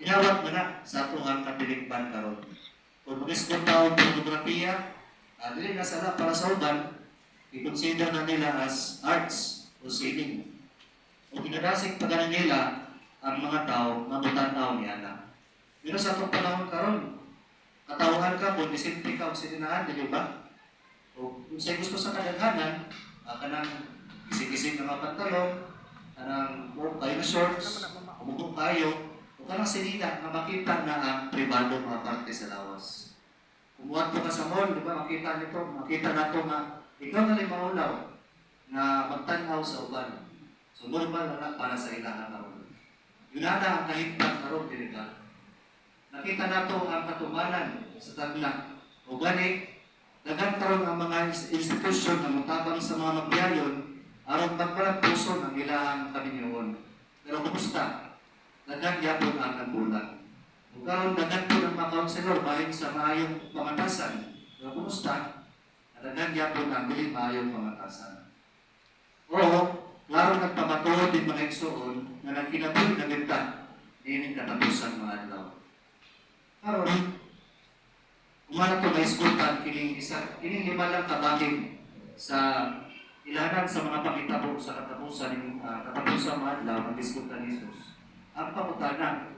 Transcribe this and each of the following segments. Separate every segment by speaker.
Speaker 1: Gidawat man na sa atong katilikban karon. Kung mag-isgot ta og pornografiya, dili na sala para sa uban, i-consider na nila as arts o sining. O ginadasig pa gani nila ang mga tao nga mutan-aw niana. Pero sa atong panahon karon, katawhan ka kung disente ka og sininaan, dili ba? O kung sa'y gusto sa kadaghanan, kanang gising-gising nga mga pantalon, kanang buhok kayo na shorts, umugo kayo, o kanang sinina nga makita na ang pribado mga parte sa lawas. Kung muadto ka sa mall, di ba, makita nito, makita nato nga ikaw na lang maulaw na magtan-aw sa uban. So normal na na para sa ilaha karon. Yun na ang kahimtang karon, dili ba? Nakita nato ang katumanan sa tagna. O gani, daghan karon ang mga institusyon na motabang sa mga magbiyayon aron magpalampuson ang ilahang kaminyoon. Pero kumusta? Daghan gyapon ang nagbulag. Ug karon daghan po ng mga counselor bahin sa maayong pamatasan. Pero kumusta? Daghan gyapon ang dili maayong pamatasan. Oo, klaro nagpamatuod din, mga igsoon, nga nagkinabuhi na gyud ta niining katapusan mga adlaw. Karon, umana to maisgutan kining isa kining lima lang kabahin sa ilahanan sa mga pangitabo sa katapusan ning katapusan mga adlaw nga gisgutan ni Jesus. Ang pangutana,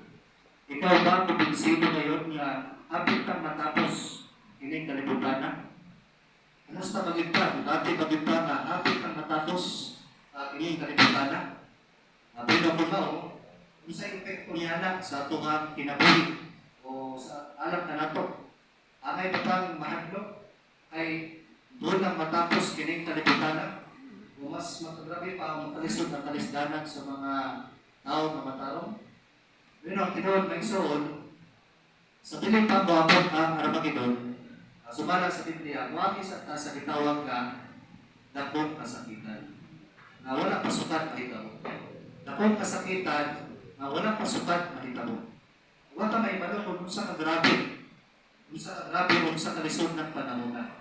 Speaker 1: ikaw ba kumbinsido ngayon nga hapit kang matapos kining kalibutan? Kumusta ba gyud ka? Dati ba gyud ka nga hapit kang matapos kining kalibutan? Pero kung mao, unsay epekto niya na sa atong kinabuhi o sa alam ka nato? Angay ba kang mahadlok? Ay doon lang matapos kining kalibutan? O mas makagrabe pa ang makalisod ang kalisdanan sa mga tao nga matarong? Yun ang tinuod, mga igsoon, sa dili pa moabot ang Armageddon, sumala sa Biblia, moagi sa ta sa gitawag nga dakong kasakitan na wala pasukat mahitabo. Dakong kasakitan na wala pasukat mahitabo. Wa ta mahibalo kung unsa ka grabe, unsa ka grabe, unsa ka lisod ng panahon na.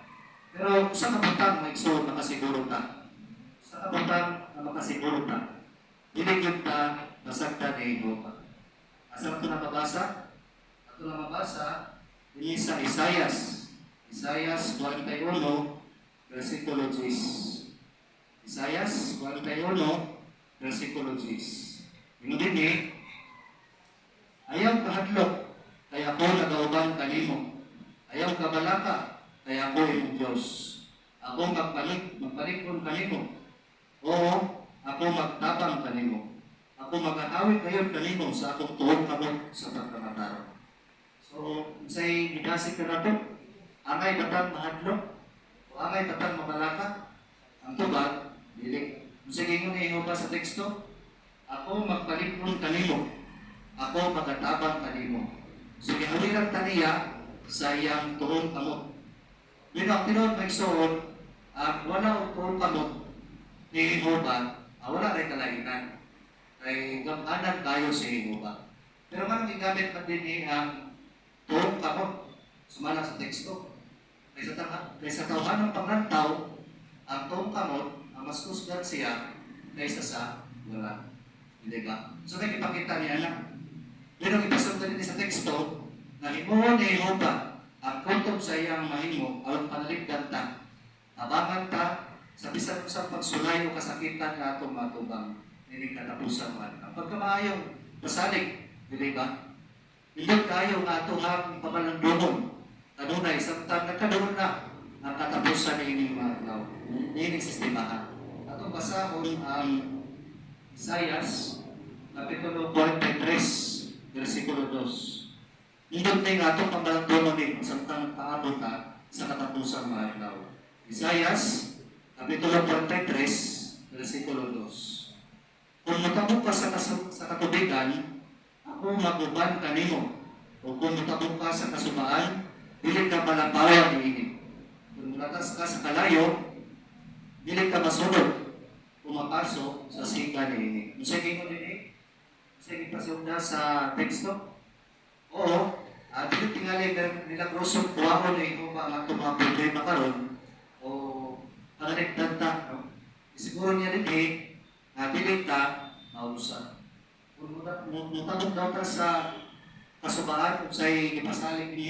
Speaker 1: Pero usa ka butang, mga igsoon, makasiguro ta. Usa ka butang na makasiguro ta. Dili gyud ta masagdan ni Jehova. Asa ito na mabasa? Ato na mabasa dinhi sa Isayas. Isayas 41, versikulo 10. Isayas 41, versikulo 10. Ingon dinhi, "Ayaw kahadlok, kay ako nagauban kanimo. Ayaw kabalaka, kay ako imong Diyos. Ako magpalig-on kanimo. Oo, ako magtabang kanimo. Ako magahawit kayon kanimo sa akong tuong kamot sa pagkamatarong." So, unsay gidasig ka nato? Angay ba tang mahadlok? O angay ba tang mabalaka? Ang tubag, dili. Unsay giingon ni Jehova sa teksto? "Ako magpalig-on kanimo. Ako magatabang kanimo." So gihawiran ta niya sa iyang tuong kamot. Pero ang tinuod, mga igsoon, ang wala og tuong kamot ni Jehova, wala rin kalainan. Kay gamhanan kayo si Jehova. Pero man gigamit man din ang tuong kamot sumala sa teksto? Kaysa tawhanang panglantaw, ang tuong kamot, ang mas kusgan siya kaysa sa wala. Hindi ba? So may ipakita niya na. Pero ipasundan din sa teksto, na himuon ni Jehova ang kutob sa iyang mahimo aron panalipdan ta. Tabangan ta sa bisan sa pagsulay o kasakitan nga atong matubang nining katapusan man. Ang pagkamaayong pasalig, dili ba? Nindot kayo nga atohang pamalandungon kanunay samtang nagkaroon na ang katapusan niining mga adlaw, niining sistemahan. Atong basahon ang Isayas Kapitulo 43, versikulo 2. Nindot ni nga atong pamalandungon ni samtang paabot na sa katapusan mga adlaw. Isayas Kapitulo 43, versikulo 2. "Kung mutabok ka sa katubigan, ako mag-uban kanimo. O kung mutabok ka sa kasubaan, dili ka malapawan niini. Kung mulatas ka sa kalayo, dili ka masunod o mapaso sa siga niini." Unsa gingon dinhi? Unsa gipasugda sa teksto? Oo, dili tingali nila krusog kuwaon ni Jehova ang atong mga problema karon o panalipdan ta, no? Siguro niya dinhi nga dili ta mausa. Kung mutabok daw ta sa Kasubaan unsay gipasalig ni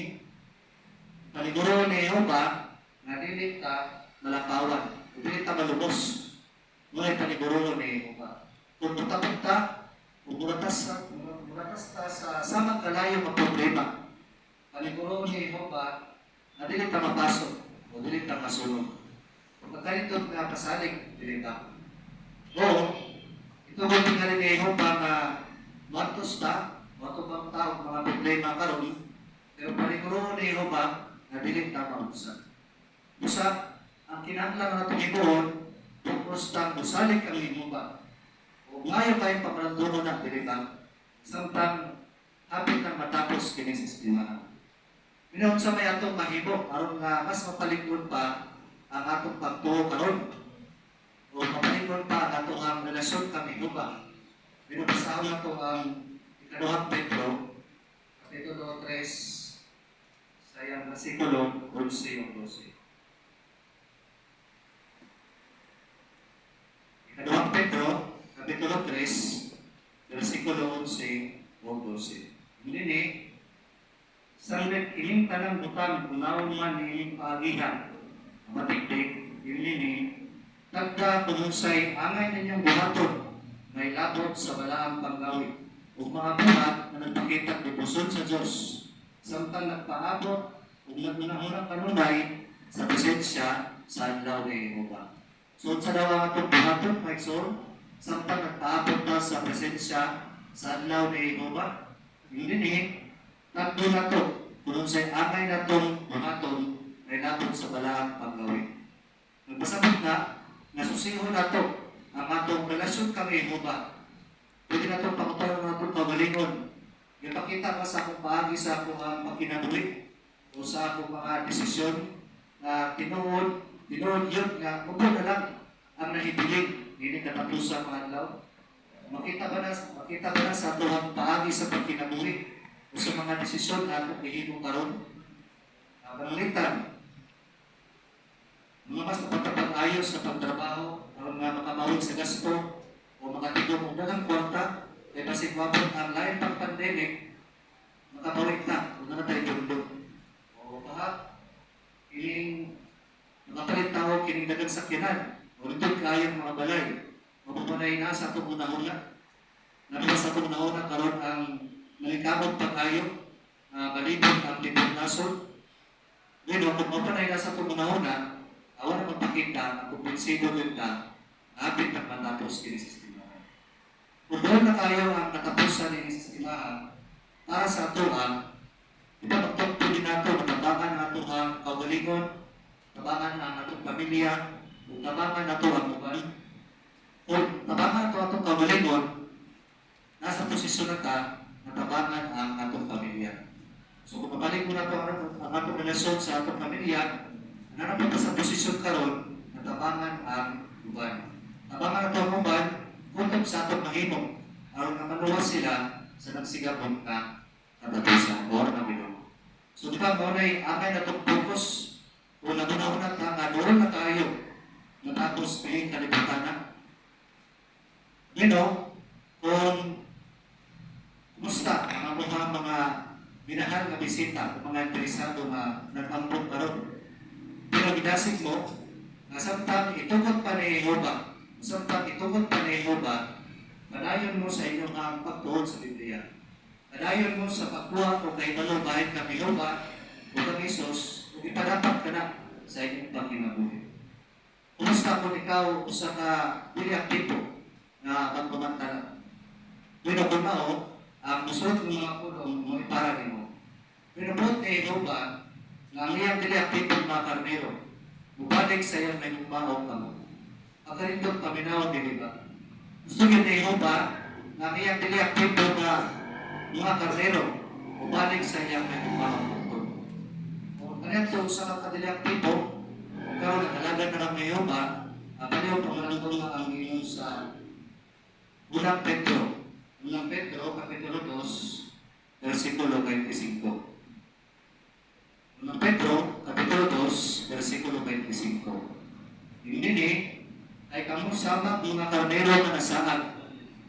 Speaker 1: paniguro ni Jehova nga dili ta malakawan, dili ta malubos. Mao paniguro ni Jehova. Kung mutabok ta, kung muratas ta sa samang kalayo nga problema, paniguro ni Jehova nga dili ta mapasok o dili ta masunog. Kung pagkalindot nga pasalig, dili ta. O, ito kung tingali ni Jehova nga moantos ta, moatubang ta og mga problema karon, pero paniguro ni Jehova nga dili ta maunsa. Busa, ang kinahanglan nga natong himuon, focus tang musalig kang Jehova. O maayo kayong pamalandungan na, dili ba? Samtang hapit nang matapos kini sistema. Minaunsa may atong mahimo aron nga mas mapalig-on pa ang atong pagtuo karon o mapalig-on pa ang atong ang relasyon kang Jehova? Binabasahon nato ang Ikaduhang Pedro, Kapitulo 3, sa iyang versikulo 11 ug 12. Ikaduhang Pedro, Kapitulo 3, versikulo 11 ug 12. Nini, "Sanglit kining tanang butang unawon man niining paagihan, matiktik, ini tagda kung unsay angay ninyong buhaton may labot sa balaang panggawi ug mga buhat nga nagpakita debosyon sa Dios samtang nagpaabot ug nagunahuna kanunay sa presensya sa adlaw ni Jehova." So unsa daw ang atong buhaton, mga igsoon, samtang nagpaabot ta sa presensya sa adlaw ni Jehova? Yun, tagdo nato kung unsay angay natong buhaton may labot sa balaang panggawi. Nagpasabot na, nasusiho nato ang atong relasyon kang Jehova. Pwede nato pangutanan ang atong kaugalingon. Ipakita ka sa akong paagi sa akong ang pagkinabuhi o sa akong mga desisyon na tinuod, tinuod yun nga mubo na lang ang nahibilin dili katapusan mga adlaw. Makita ba na sa atuang paagi sa pagkinabuhi o sa mga desisyon na atong gihimo karon? Ang pananglitan, mga mas mapagpag-ayos sa pagtrabaho aron nga makamawig sa gasto o makatigom og daghang kwarta kay basig moabot ang lain pang pandemic, makabalik ta kung naa tay pundo. O baka kining makapalit ta og kining daghang sakyanan o nindot kaayong mga balay, mapupunay na sa atong unahuna. Naa sa atong unahuna karon ang nangikabot pag-ayo nga balibot ang tibuok nasod. Pero kung mapanay na sa atong unahuna, awa na magpakita na kumbinsido gyud ta hapit na matapos kini sistema. Kung doon na kayo ang katapusan ni sistema para sa atoa, di ba magtugtog din nato, matabangan ang atoang kaugalingon, tabangan ang atong pamilya, ug tabangan nato ang uban. Kung tabangan nato atong kaugalingon, nasa posisyon na ta, natabangan ang atong pamilya. So kung mabalik mo na ito ang atong relasyon sa atong pamilya, nanapit ka sa posisyon karon, natabangan ang uban. Tabangan nato ang uban, kutob sa atong mahimo, aron nga maluwas sila sa nagsigabong nga katapusan or nabilog. So di ba mao nay angay natong focus kung naguna-una ta nga doon na tayo natapos kining kalibutan na. Kung kumusta ang mga minahal nga bisita o mga interesado nga nag-ambot karon. Pero gidasig mo nga samtang itugot pa ni Jehova, samtang itugot pa ni Jehova, padayon mo sa inyong ang pagtuon sa Biblia. Padayon mo sa pagkuha o kahibalo bahin kang Jehova o kang Jesus, ug ipadapat ka na sa inyong pagkinabuhi. Kumusta kung ikaw usa ka dili aktibo nga magpamantala? Pero kung mao, ang musulod ng mga pulong mo para nimo. Pero buot ni Jehova nga ang iyang dili aktibo mga karnero, mubalik sa iyang mahigugmaong kamot. Pagkarindot paminaw, dili ba? Gusto gyud ni Jehova nga ang iyang dili aktibo nga mga karnero, mubalik sa iyang mahigugmaong kamot. O kanito sa ka kadili aktibo, kung karon nag-alagad na kang Jehova, ang kanyang pangalan nga ang ingon sa Unang Pedro. Unang Pedro, Kapitulo 2, versikulo 25. Unang Pedro, Kapitulo 2, versikulo 25. Hindi ay kamo sama mga karnero nga nasaag.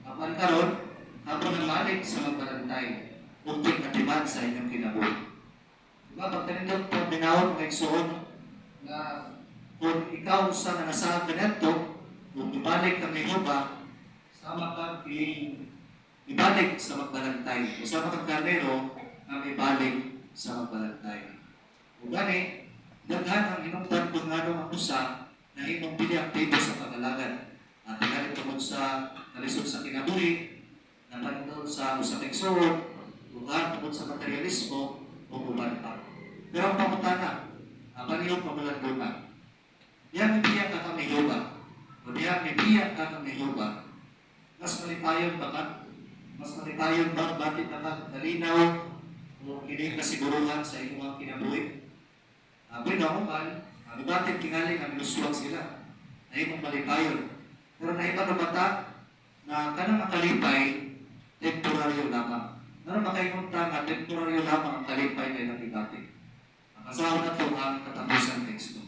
Speaker 1: Apan karon, kamo namalik sa magbarantay, ug tig-atiman. katilingban sa inyong kinabuhi. Diba, pagkanindot po, binawag mga igsoon, na kung ikaw sa nga nasa kanadto, kung ibalik kang Jehova, sama kang ibalik sa magbalantay. O sama kang karnero ang ibalik sa magbalantay. O gani, daghan ang hinungdan kung ngano ang usa nahimong dili aktibo sa pag-alagad. At tingali tungod sa kalisod sa kinabuhi, napandol sa usa ka igsoon, ug tungod sa materialismo, o uban pa. Pero ang pangutana, ang palihog pamalandungan, diyan mibiya ka kang Jehova, o diyan mibiya ka kang Jehova, mas malipayon ba ka? Mas malipayon ba? Bakit na ka kalinaw o kini kasiguruhan sa imong kinabuhi? Bueno, man, ang ibatin tingali nga minuswag sila. Nahimong malipayon. Pero nahimong bata na kanang ang kalipay, temporaryo lamang. Ano makaingon ta nga temporaryo lamang ang kalipay na ilang ibati? Ang asawa na to ang katapusan teksto.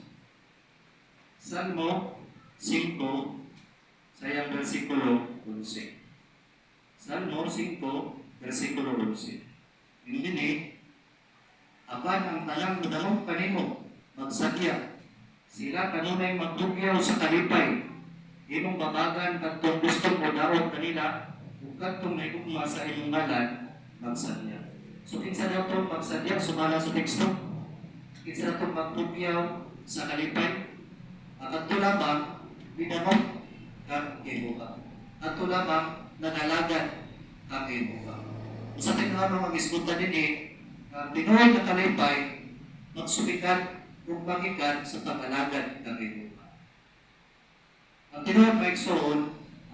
Speaker 1: Salmo 5, sa iyang versikulo 11. Salmo 5, versikulo 11. Inini, "Apan ang tanang modangop kanimo, magsadya. Sila kanunay magtugyaw sa kalipay. Imong babagan kadtong gustong modaot kanila ug kadtong nahigugma sa imong ngalan, magsadya." So kinsa daw tong magsadya sumala sa teksto? Kinsa daw tong magtugyaw sa kalipay? Ang kadto lamang midangop kang Jehova. Kadto lamang nanalagad kang Jehova. Sa tinawag ang isgutan dinhi, ang tinuod na kalipay magsumikat ug magikan sa pag-alagad kang Jehova. Ang tinuod, mga igsoon,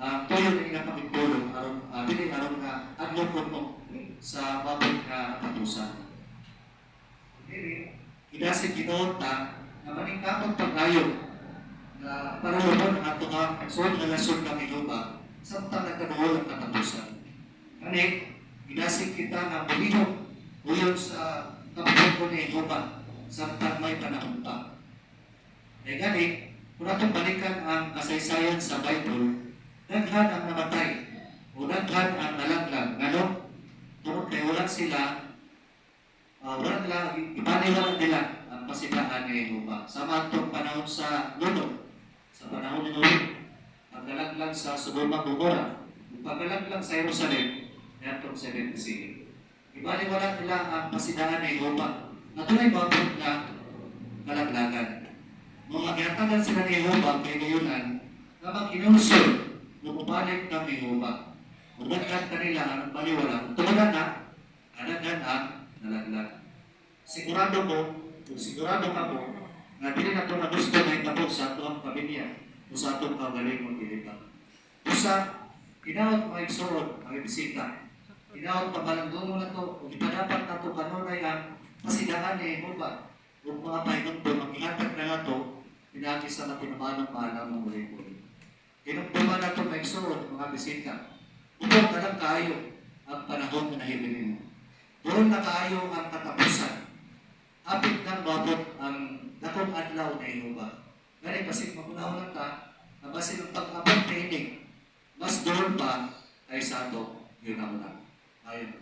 Speaker 1: ang tuyo ni nga pakigpulong aron dili aron nga adlok mo sa mabot nga katapusan. Dili gidasig Ginoo ta nga maningkamot pag-ayo na paralubon ang ato nga suod relasyon kang Jehova samtang nagkaduol ang katapusan. Kani gidasig kita nga mulihok uyon sa kabubut-on ni Jehova samtang may panahon pa. Kaya gani, kung atong balikan ang kasaysayan sa Bible, daghan ang namatay o daghan ang nalaglag. Ngano? Tungod kay wala sila, wala nila, ibaniwala nila ang pasidaan ni Jehova. Sama atong panahon sa Luno, sa panahon ni Noe, pagkalaglag sa Sodoma Gomora, pagkalaglag sa Jerusalem, niadtong 70 CE. Ibaliwala nila ang pasidaan ni Jehova na dunay mabot na kalaglagan. Mga gihatagan sila ni Jehova kay gayunan nga maghinulsol lumubalik kang Jehova. Daghan kanila ang baliwala. Tungod na, daghan ang nalaglag. Sigurado ko, kung sigurado ka mo, nga dili na ito na gusto na itapos sa atong pamilya o sa atong kaugalingong dilibang. Usa, hinaot, mga igsoon, mga bisita, hinaot pamalandungon na to, ug ipadapat na to kanunay ang pasidaan ni Jehova ug mga pahinumdum ang ihatag na nato pinaagi sa matinumanong maalamong ulipon. Hinumduman nato, mga igsoon, mga bisita, duol na lang kaayo ang panahon na nahibilin mo. Duol na kaayo ang katapusan. Hapit nang mabot ang dakong adlaw ni Jehova. Gani basig magunahon ta, na basin ang pag-abot niini, mas duol pa kaysa ato yun na. Ayun.